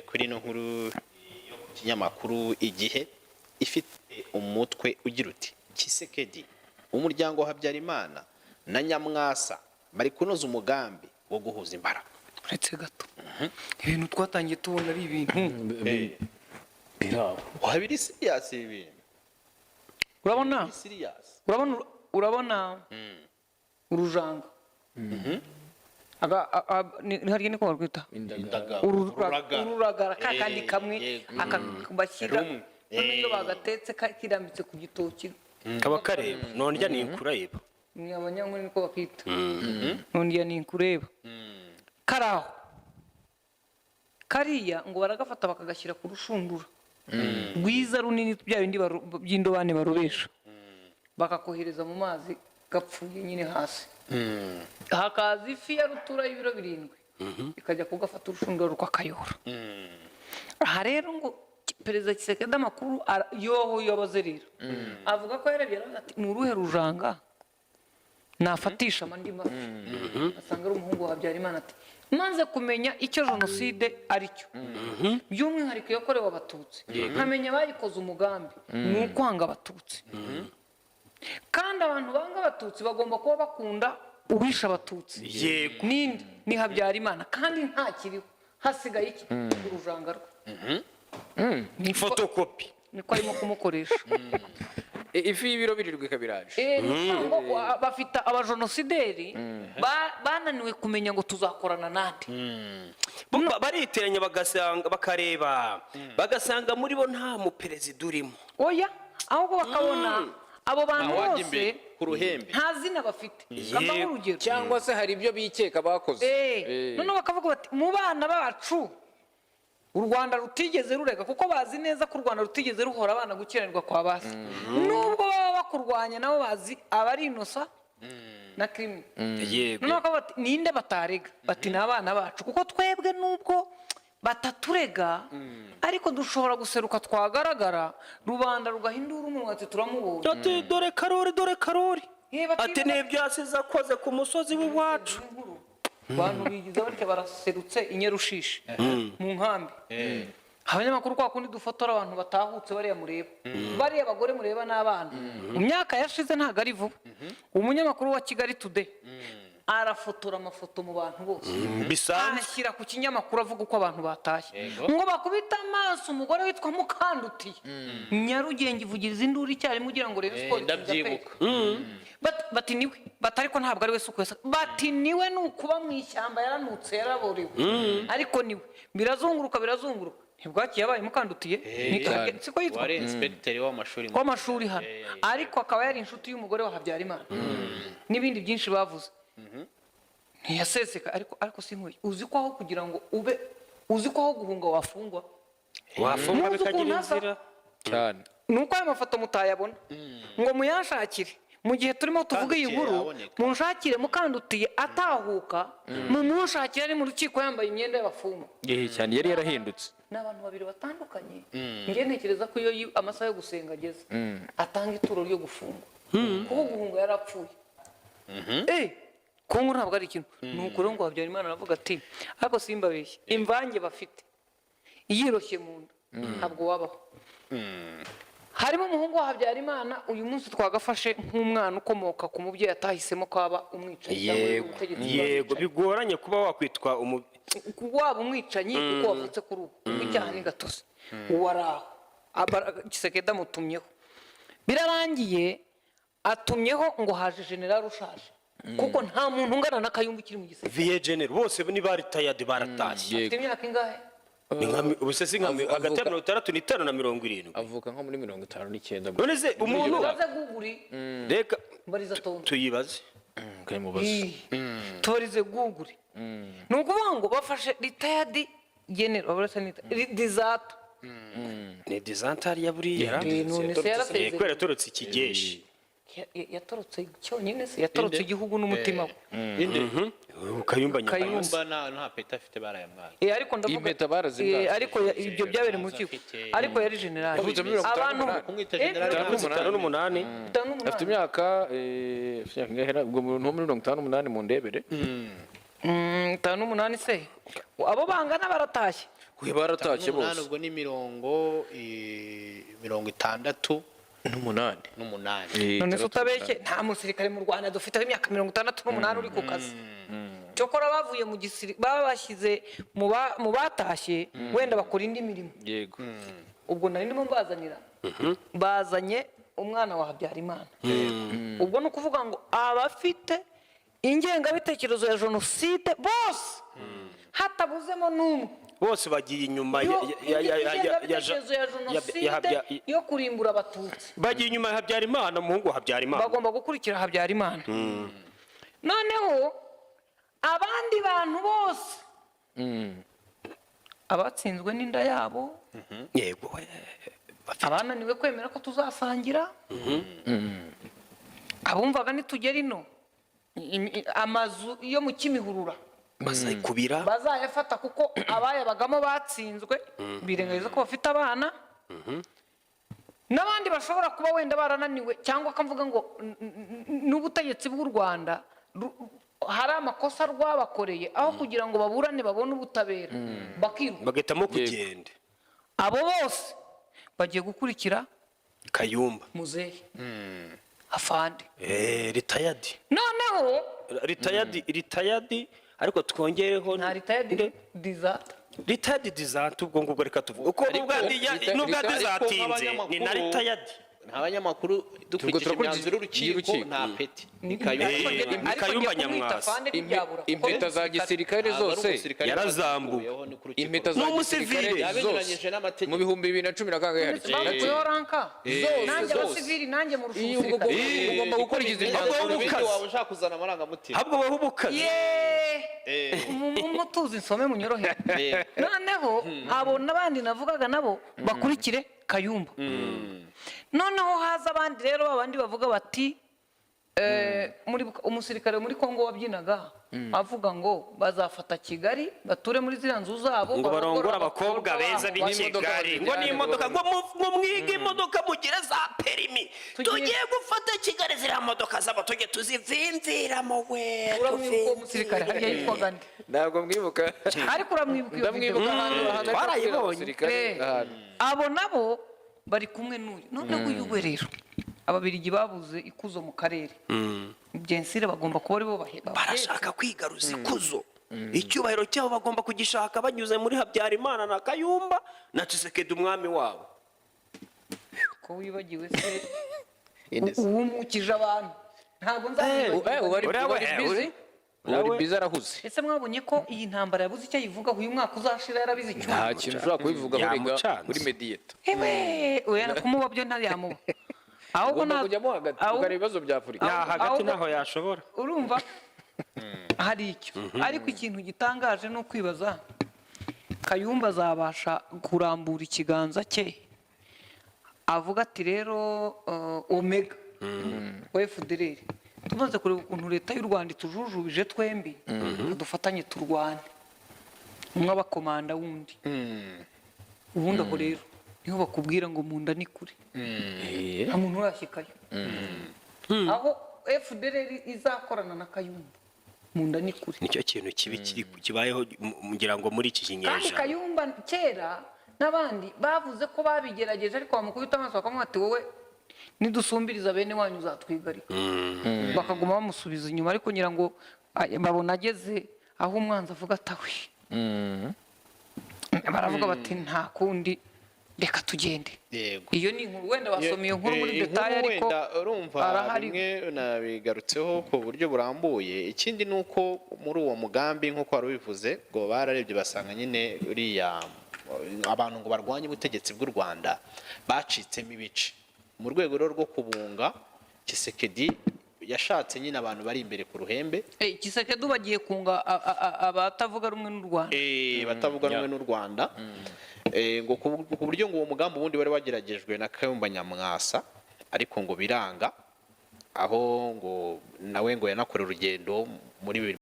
Kuri ino nkuru yo ku kinyamakuru Igihe ifite umutwe ugira uti: "Tshisekedi, umuryango wa Habyarimana na Nyamwasa bari kunoza umugambi wo guhuza imbaraga." Uretse gato, ibintu twatangiye tubona ari ibintu Birabo. Waba biri serious ibi bintu? Urabona? Biri serious. Urabona urujanga. Harya niko barwita? Indagara. Ururagara. Ururagara ka kandi kamwe aka bashyira Rumwe. Noneho iyo bagatetse kirambitse ku gitoki, kaba kareba nondya ni inkureba. Ni abanyankore niko bakita, nondya ni inkureba. Karaho kariya ngo baragafata bakagashyira ku rushundura rwiza runini, bya bindi by'indobane barobesha, bakakohereza mu mazi gapfuye nyine. Hasi hakaza ifi ya rutura y'ibiro 7, ikajya kugafata urushundura rukakayora. Aha rero ngo Perezida Tshisekedi, amakuru yoho yabaze rero, avuga ko yarebye aravuga ati: "Ni uruhe rujanga nafatisha andi mafi?" Asanga ari umuhungu wa Habyarimana. Ati: "Maze kumenya icyo jenoside ari cyo, by'umwihariko yakorewe Abatutsi, nkamenya abayikoze, umugambi ni ukwanga Abatutsi, kandi abantu banga Abatutsi bagomba kuba bakunda uwishe Abatutsi." Ninde? Ni Habyarimana, kandi ntakiriho. Hasigaye iki? Urujanga rwe. Fotokopi. Niko arimo kumukoresha. Ifi y'ibiro 7 ikabiraje. Ni ukuvuga ngo bafite abajenosideri bananiwe kumenya ngo tuzakorana nande. Bo bariteranya bagasanga, bakareba, bagasanga muri bo nta muperezida urimo. Oya, ahubwo bakabona abo bantu Ntawajya bose imbere ku ruhembe. nta zina bafite. Kambaho urugero. Cyangwa se hari ibyo bikeka bakoze. Noneho bakavuga bati: "Mu bana bacu u Rwanda rutigeze rurega," kuko bazi neza ko u Rwanda rutigeze ruhora abana gukiranirwa kwa basi, nubwo baba bakurwanya nabo bazi abari innocent na criminal. Noneho bakavuga bati: "Ninde batarega?" Bati: "Ni abana bacu, kuko twebwe nubwo bataturega ariko dushobora guseruka, twagaragara rubanda rugahindura umunwa ati: 'Turamubonye.'" Ati: "Dore Karori, dore Karori." Ati: "Nibyo yasize akoze ku musozi w'iwacu." Abantu bigize batya, baraserutse i Nyarushishi mu nkambi. Abanyamakuru, kwa kundi dufotora abantu batahutse, bariya mureba, bariya bagore mureba n'abana, mu myaka yashize, ntabwo ari vuba, umunyamakuru wa Kigali Today arafotora amafoto mu bantu bose, bisanzwe, ashyira ku kinyamakuru, avuga uko abantu batashye. Ngo bakubite amaso umugore witwa Mukandutiye, Nyarugenge ivugiriza induru icyarimwe ugira ngo Rayon Sports itsinze. Ndabyibuka. Bati niwe, bati ariko ntabwo ari we, suko yasa, bati niwe, ni ukuba mu ishyamba yaranutse, yaraborewe, ariko niwe. Birazunguruka, birazunguruka, ntibwakiye yabaye Mukandutiye. Cyane. Siko yitwa? Wari inspecteur w'amashuri. W'amashuri hano, ariko akaba yari inshuti y'umugore wa Habyarimana n'ibindi byinshi bavuze. Ntiyaseseka, ariko si nkuye. Uzi ko aho kugira ngo ube, uzi ko aho guhunga wafungwa? Wafungwa. Muzi Bikagira ukuntu asa? inzira. Cyane. Ni uko ayo mafoto mutayabona ngo muyanshakire mu gihe turimo tuvuga iyi Mukandutiye nkuru. yaboneka. Munshakire Mukandutiye atahuka, mumunshakire ari mu rukiko yambaye imyenda y'abafungwa. Cyane, yari yarahindutse. Ni abantu babiri batandukanye. Njye ntekereza ko iyo amasaha yo gusenga ageze atanga ituro ryo gufungwa, kuko guhunga yarapfuye. Kongo ntabwo ari ikintu. Ni uko rero ngo Habyarimana aravuga ati: "Ariko simbabeshye, imvange bafite yiroshye mu nda ntabwo wabaho." Harimo umuhungu wa Habyarimana uyu munsi twagafashe nk'umwana ukomoka ku mubyeyi atahisemo ko aba umwicanyi cyangwa uri mu butegetsi bw'abicanyi. Bigoranye kuba wakwitwa umu Waba umwicanyi uko wavutse kuri ubu, kuko icyaha ni gatozi. Uwo ari aho. Tshisekedi amutumyeho, birarangiye, atumyeho ngo haje generali ushaje, kuko nta muntu ungana na Kayumba ukiri mu gisirikare. Vieux général bose ni ba retired, baratashye. Afite imyaka ingahe? Ni nka ubu se si nka hagati ya 65 na 70. Avuka nko muri 59. None se umuntu Ubaze Google. Reka Mbariza tonto. tuyibaze. Kayimubaza. Tubarize Google. Ni ukuvuga ngo bafashe retired general dizato. Ni dizantari ya buriya. None se yarasezeye? Kubera yatorotse ikigeshi. Yatorotse cyonyine se? Yatorotse igihugu n'umutima we. Inde? Kayumba Nyamwasa. Kayumba nta peta afite, barayamwaye. Ariko ndavuga Impeta barazimwatse. Ariko ibyo byabereye mu rukiko, Afite- ariko yari generali. Yavutse muri 58. Abantu Kumwita generali. 58. 58. Afite imyaka ingahe? Ubwo nko muri 58 mu ndebere. 58 se, abo bangana baratashye. We baratashye N'umunani, bose. Ubwo ni 68 N'umunani. N'umunani. None se 68. utabeshye, nta musirikare mu Rwanda dufite w'imyaka 68 uri ku kazi. Cyokora bavuye mu gisirikare babashyize mu batashye, wenda bakora indi mirimo. Ubwo nari ndimo mbazanira, bazanye umwana wa Habyarimana. Ubwo ni ukuvuga ngo abafite ingengabitekerezo ya jenoside bose, hatabuzemo n'umwe, Bose bagiye inyuma ingengabitekerezo ya jenoside yo kurimbura Abatutsi, bagiye inyuma ya Habyarimana, umuhungu wa Habyarimana. Bagomba gukurikira Habyarimana. Noneho abandi bantu bose, abatsinzwe n'inda yabo, Yego, abananiwe kwemera ko tuzasangira, abumvaga nitugera ino amazu yo mu Kimihurura bazayikubira, bazayafata kuko abayabagamo batsinzwe, birengagiza ko bafite abana, n'abandi bashobora kuba wenda barananiwe, cyangwa akavuga ngo n'ubutegetsi bw'u Rwanda hari amakosa rwabakoreye, aho kugira ngo baburane babone ubutabera bakiruka, bagahitamo kugenda. Abo bose bagiye gukurikira Kayumba. Muzehe afande. Retired. Noneho Retired, ariko twongereho nta retired dizata. Retired dizante, ubwo ngubwo reka tuvuge uko nubwo dizatinze ni na retired. Nta banyamakuru, dukurikije Turakurikiza imyanzuro y'urukiko, y'urukiko. nta peti, ni Kayumba. Ni Ariko Kayumba ngiye kumwita Nyamwasa. afande ntibyabura, kuko Impeta za gisirikare Ntabwo ari zose. umusirikare, Yarazambuwe. bakuyeho, ni ku rukiko. Impeta za Ni umusivile. gisirikare Yabinyuranyije zose n'amategeko. mu 2010 kangahe hari? Bakuyeho ranka. Zose, Nanjye zose. abasivili, nanjye murusha Iyo ubwo umusirikare. ugomba gukurikiza Ahubwo imyanzuro. wowe ukaze. Waba ushaka kuzana amarangamutima. Ahubwo wowe ubukaze. Yeee, mutuzi nsome munyorohere. Noneho abo n'abandi navugaga nabo bakurikire Kayumba. Noneho haza abandi rero, abandi bavuga bati muri umusirikare muri Kongo wabyinaga avuga ngo bazafata Kigali, bature muri ziriya nzu zabo, Ngo barongore abakobwa beza b'i N'imodoka Kigali, ngo bazijyane, n'imodoka, ngo mwige imodoka, mugire za perimi. Tugiye gufata Kigali, ziriya modoka zabo tujye tuzivimviramo we. Uramwibuka uwo musirikare hariya yitwaga nde? Ntabwo mwibuka. Ariko uramwibuka iyo video? Ndamwibuka ahantu ari Twarayibonye. umusirikare, ahantu. Abo nabo bari kumwe n'uyu. Noneho uyu we rero, Ababirigi babuze ikuzo mu karere, byensire bagomba kuba aribo Barashaka kwigaruza ikuzo, icyubahiro cyabo bagomba kugishaka banyuze muri Habyarimana na Kayumba na Tshisekedi umwami wabo. Ko wibagiwe se uwumukije abantu? Ntabwo nzamwibagirwa. Ubu Uriya we, ari busy. Ubu ari busy, arahuze. Ese mwabonye ko iyi ntambara yabuze icyo ayivugaho? Uyu mwaka uzashira yarabize icyo. Nta kintu ushobora kubivugaho rega. Yamucanze. Kuri mediyeta. Ewe, oya, kumuba byo ntayamuba, ahubwo Ugomba kujyamo hagati ukareba ibibazo bya Afurika. Hagati ahubwo- ntaho yashobora. Urumva hari icyo, ariko ikintu gitangaje ni ukwibaza: Kayumba azabasha kurambura ikiganza cye avuga ati rero omega wa FDLR, tumaze kureba ukuntu leta y'u Rwanda itujujubije twembi, dufatanye turwane, umwe abakomanda wundi? Ubundi aho rero niho bakubwira ngo mu nda ni kure, nta muntu urashyikayo. Aho FDLR izakorana na Kayumba, mu nda ni kure. Nicyo kintu kibi kiri kibayeho ngira ngo muri iki Kandi kinyejana. Kayumba kera n'abandi bavuze ko babigerageje, ariko bamukubita amaso bakamuha ati: "Wowe nidusumbiriza bene wanyu uzatwigarika." Bakaguma bamusubiza inyuma, ariko ngira ngo babona ageze aho umwanzi avuga atawe, baravuga bati: "Nta kundi, reka tugende." Yego. Iyo ni inkuru, wenda basoma iyo nkuru muri Inkuru détail, ariko wenda urumva arahari. bimwe nabigarutseho ku buryo burambuye. Ikindi ni uko muri uwo mugambi, nk'uko wari ubivuze, ngo bararebye basanga nyine uriya abantu ngo barwanye ubutegetsi bw'u Rwanda bacitsemo ibice. Mu rwego rero rwo kubunga, Tshisekedi yashatse nyine abantu bari imbere ku ruhembe. Tshisekedi bagiye kunga abatavuga rumwe n'u Rwanda. Batavuga rumwe n'u Rwanda. Ngo ku buryo ngo uwo mugambi ubundi wari wageragejwe na Kayumba Nyamwasa, ariko ngo biranga, aho ngo nawe ngo yanakorera urugendo muri bibiri